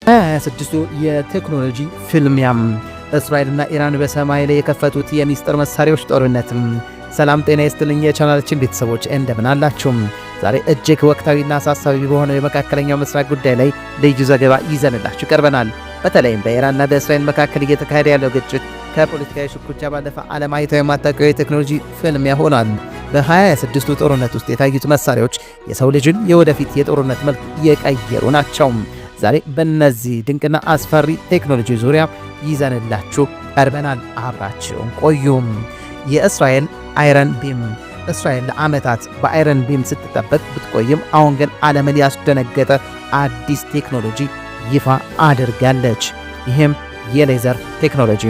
26ቱ የቴክኖሎጂ ፍልሚያም፣ እስራኤልና ኢራን በሰማይ ላይ የከፈቱት የሚስጥር መሳሪያዎች ጦርነትም። ሰላም ጤና ይስጥልኝ የቻናላችን ቤተሰቦች፣ እንደምን አላችሁም? ዛሬ እጅግ ወቅታዊና አሳሳቢ በሆነው የመካከለኛው ምስራቅ ጉዳይ ላይ ልዩ ዘገባ ይዘንላችሁ ቀርበናል። በተለይም በኢራንና በእስራኤል መካከል እየተካሄደ ያለው ግጭት ከፖለቲካዊ ሽኩቻ ባለፈ ዓለም አይታው የማታውቀው የቴክኖሎጂ ፍልሚያ ሆኗል። በ26ቱ ጦርነት ውስጥ የታዩት መሳሪያዎች የሰው ልጅን የወደፊት የጦርነት መልክ የቀየሩ ናቸው። ዛሬ በእነዚህ ድንቅና አስፈሪ ቴክኖሎጂ ዙሪያ ይዘንላችሁ ቀርበናል። አብራችሁን ቆዩም። የእስራኤል Iron Beam። እስራኤል ለዓመታት በ Iron Beam ስትጠበቅ ብትቆይም አሁን ግን ዓለምን ያስደነገጠ አዲስ ቴክኖሎጂ ይፋ አድርጋለች። ይህም የሌዘር ቴክኖሎጂ።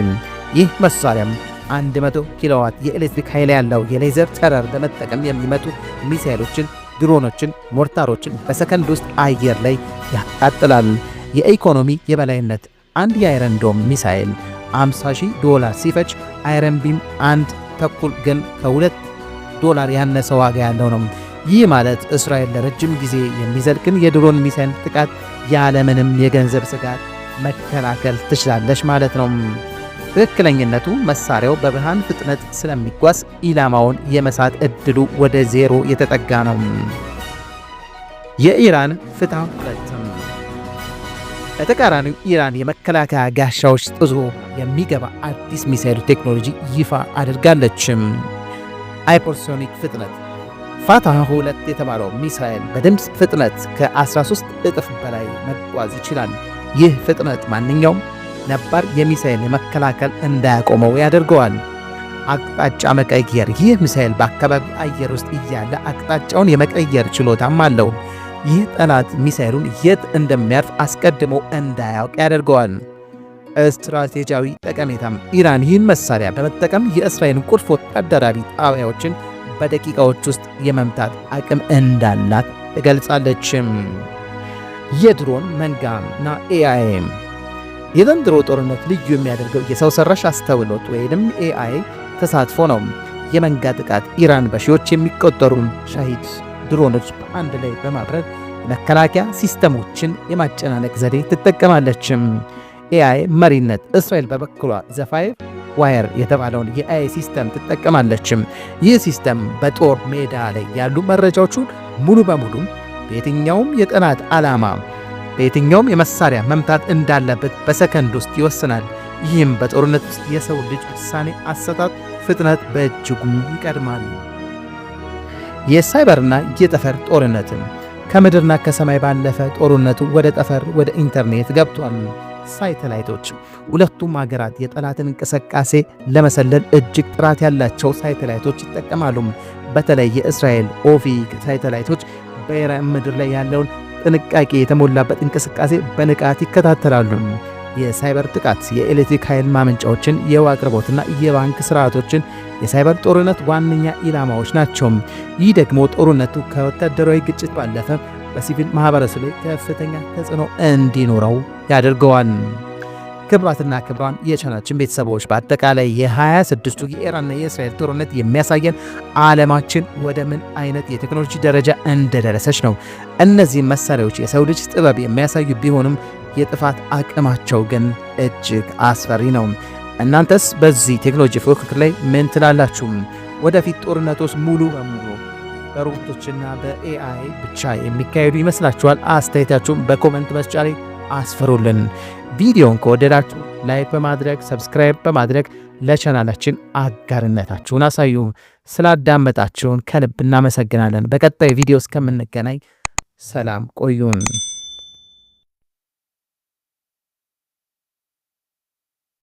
ይህ መሳሪያም 100 ኪሎዋት የኤሌክትሪክ ኃይል ያለው የሌዘር ጨረር በመጠቀም የሚመጡ ሚሳይሎችን፣ ድሮኖችን፣ ሞርታሮችን በሰከንድ ውስጥ አየር ላይ ያቃጥላል። የኢኮኖሚ የበላይነት፣ አንድ የ Iron Dome ሚሳይል 50 ሺህ ዶላር ሲፈጅ Iron Beam አንድ ተኩል ግን ከ2 ዶላር ያነሰ ዋጋ ያለው ነው። ይህ ማለት እስራኤል ለረጅም ጊዜ የሚዘልቅን የድሮን ሚሳይል ጥቃት ያለምንም የገንዘብ ስጋት መከላከል ትችላለች ማለት ነው። ትክክለኝነቱ፣ መሳሪያው በብርሃን ፍጥነት ስለሚጓዝ ኢላማውን የመሳት እድሉ ወደ ዜሮ የተጠጋ ነው። የኢራን ፋታህ 2። በተቃራኒው ኢራን የመከላከያ ጋሻዎች ጥሶ የሚገባ አዲስ ሚሳይል ቴክኖሎጂ ይፋ አድርጋለች። Hypersonic ፍጥነት፣ ፋታህ 2 የተባለው ሚሳይል በድምፅ ፍጥነት ከ13 እጥፍ በላይ መጓዝ ይችላል። ይህ ፍጥነት ማንኛውም ነባር የሚሳይል የመከላከል እንዳያቆመው ያደርገዋል። አቅጣጫ መቀየር፣ ይህ ሚሳይል በአካባቢ አየር ውስጥ እያለ አቅጣጫውን የመቀየር ችሎታም አለው። ይህ ጠላት ሚሳይሉን የት እንደሚያርፍ አስቀድሞ እንዳያውቅ ያደርገዋል። ስትራቴጂያዊ ጠቀሜታም፣ ኢራን ይህን መሳሪያ በመጠቀም የእስራኤልን ቁልፍ ወታደራዊ ጣቢያዎችን በደቂቃዎች ውስጥ የመምታት አቅም እንዳላት ትገልጻለች። የድሮን መንጋና AI። የዘንድሮ ጦርነት ልዩ የሚያደርገው የሰው ሰራሽ አስተውሎት ወይንም AI ተሳትፎ ነው። የመንጋ ጥቃት፣ ኢራን በሺዎች የሚቆጠሩ ሻሂድ ድሮኖች በአንድ ላይ በማብረር መከላከያ ሲስተሞችን የማጨናነቅ ዘዴ ትጠቀማለች። AI መሪነት፣ እስራኤል በበኩሏ The Five Wire የተባለውን የ AI system ትጠቀማለች። ይህ system በጦር ሜዳ ላይ ያሉ መረጃዎቹን ሙሉ በሙሉ በየትኛውም የጠላት ዓላማ በየትኛውም የመሳሪያ መምታት እንዳለበት በሰከንድ ውስጥ ይወስናል። ይህም በጦርነት ውስጥ የሰው ልጅ ውሳኔ አሰጣጥ ፍጥነት በእጅጉ ይቀድማል። የሳይበርና የጠፈር ጦርነትም፣ ከምድርና ከሰማይ ባለፈ ጦርነቱ ወደ ጠፈር፣ ወደ ኢንተርኔት ገብቷል። ሳተላይቶች፣ ሁለቱም ሀገራት የጠላትን እንቅስቃሴ ለመሰለል እጅግ ጥራት ያላቸው ሳተላይቶች ይጠቀማሉ። በተለይ የእስራኤል ኦፊክ ሳተላይቶች በኢራን ምድር ላይ ያለውን ጥንቃቄ የተሞላበት እንቅስቃሴ በንቃት ይከታተላሉ። የሳይበር ጥቃት፣ የኤሌክትሪክ ኃይል ማመንጫዎችን፣ የውሃ አቅርቦትና የባንክ ስርዓቶችን የሳይበር ጦርነት ዋነኛ ኢላማዎች ናቸው። ይህ ደግሞ ጦርነቱ ከወታደራዊ ግጭት ባለፈ በሲቪል ማህበረሰብ ላይ ከፍተኛ ተጽዕኖ እንዲኖረው ያደርገዋል። ክቡራትና ክቡራን የቻናላችን ቤተሰቦች፣ በአጠቃላይ የ26ቱ የኢራንና የእስራኤል ጦርነት የሚያሳየን ዓለማችን ወደ ምን አይነት የቴክኖሎጂ ደረጃ እንደደረሰች ነው። እነዚህ መሳሪያዎች የሰው ልጅ ጥበብ የሚያሳዩ ቢሆንም የጥፋት አቅማቸው ግን እጅግ አስፈሪ ነው። እናንተስ በዚህ ቴክኖሎጂ ፉክክር ላይ ምን ትላላችሁ? ወደፊት ጦርነቶች ሙሉ በሙሉ በሮቦቶችና በ AI ብቻ የሚካሄዱ ይመስላችኋል? አስተያየታችሁን በ comment መስጫ ላይ አስፍሩልን። ቪዲዮን ከወደዳችሁ like በማድረግ፣ subscribe በማድረግ ለቻናላችን አጋርነታችሁን አሳዩ። ስላዳመጣችሁን ከልብ እናመሰግናለን። በቀጣይ ቪዲዮ እስከምንገናኝ ሰላም ቆዩን።